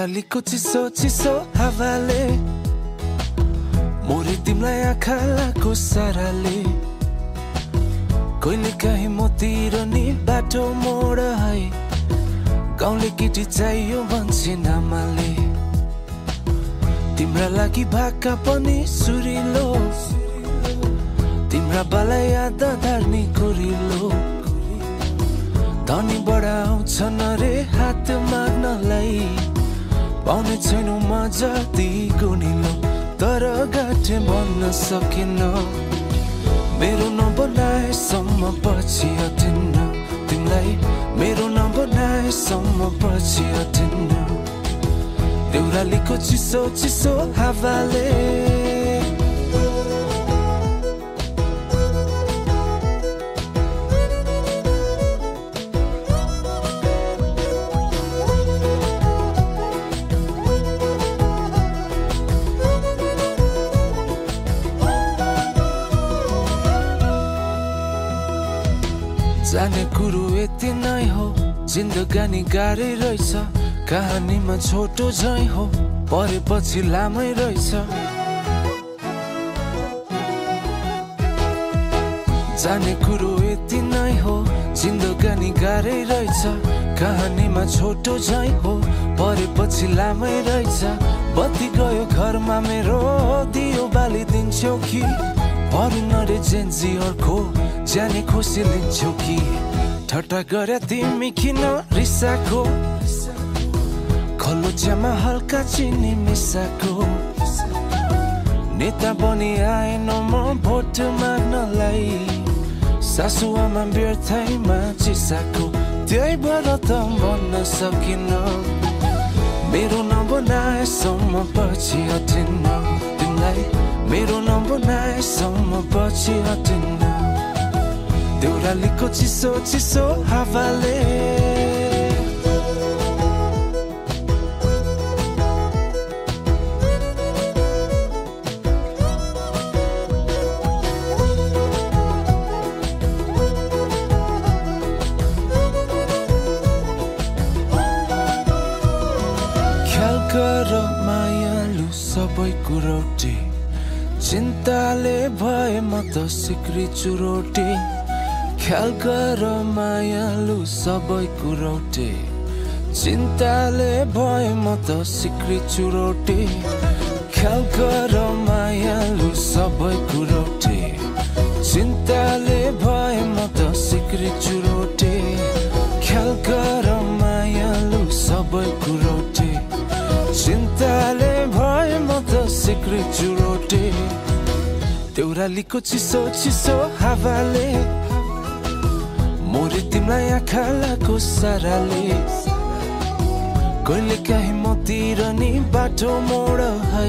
देउरालीको चिसो चिसो हावाले मोरी तिमलाई आँखा लाको साराले कहिले काहीँ मोतिर नि बाटो मोड है गाउँले केटी चाहियो भन्छे नामाले तिम्रा लागि भाका पनि सुरिलो तिम्रा बाला याद धार्नी कोरिलो धनी बडा आउँछन् रे हात माग्नलाई पाउने छैनौ म जति गुनिलो तर गाँठे भन्न सकिन मेरो नबनाएसम्म पछि हटिन्न तिमीलाई मेरो नबनाएसम्म पछि हटिन्न देउरालीको चिसो चिसो हावाले जाने कुरो यति नै हो जिन्दगानी गाह्रै रहेछ कहानीमा छोटो झै हो परेपछि लामै रहेछ जाने कुरो यति नै हो जिन्दगानी गाह्रै रहेछ कहानीमा छोटो झै हो परेपछि लामै रहेछ बत्ती गयो घरमा मेरो दियो बालिदिन्छौ कि परिन रे जेन्जी अर्को जाने खुसी लिन्छौ कि ठट्टा गरे तिमी किन रिसाको खल्लो चियामा हल्का चिनी मिसाको नेता बनी आएन म भोट माग्नलाई सासुआमा व्यर्थैमा चिसाको त्यही भएर त भन्न सकिन मेरो नबनाएसम्म पछि हटिन्न तिमीलाई मेरो नबनाएसम्म पछि हटिन्न देउरालीको चिसो चिसो हावाले ख्याल गर मायालु सबै कुरोटी चिन्ताले भए म त सिक्री चुरोटी ख्याल गर मायालु सबै कुरोटी चिन्ताले भए म त सिक्री चुरोटी ख्याल गर मायालु सबै कुरोटी चिन्ताले भए म त सिक्री चुरोटी ख्याल गर मायालु सबै कुरोटी चिन्ताले भए म त सिक्री चुरोटी देउरालीको चिसो चिसो हावाले मोरी तिमलाई आँखा लाको साराले कहिले काहीँ मतिर नि बाटो मोड है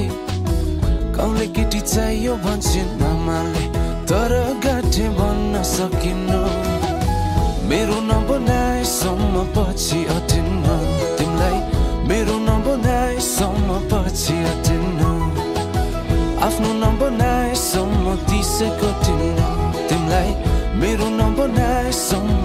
गाउँले केटी चाहियो भन्छन् आमाले तर गाँठे भन्न सकिन मेरो नबनाएसम्म पछि हटिन्न तिमीलाई मेरो नबनाएसम्म पछि हटिन्न आफ्नो नबनाएसम्म दिसे कटिन्न तिमीलाई मेरो नबनाएसम्म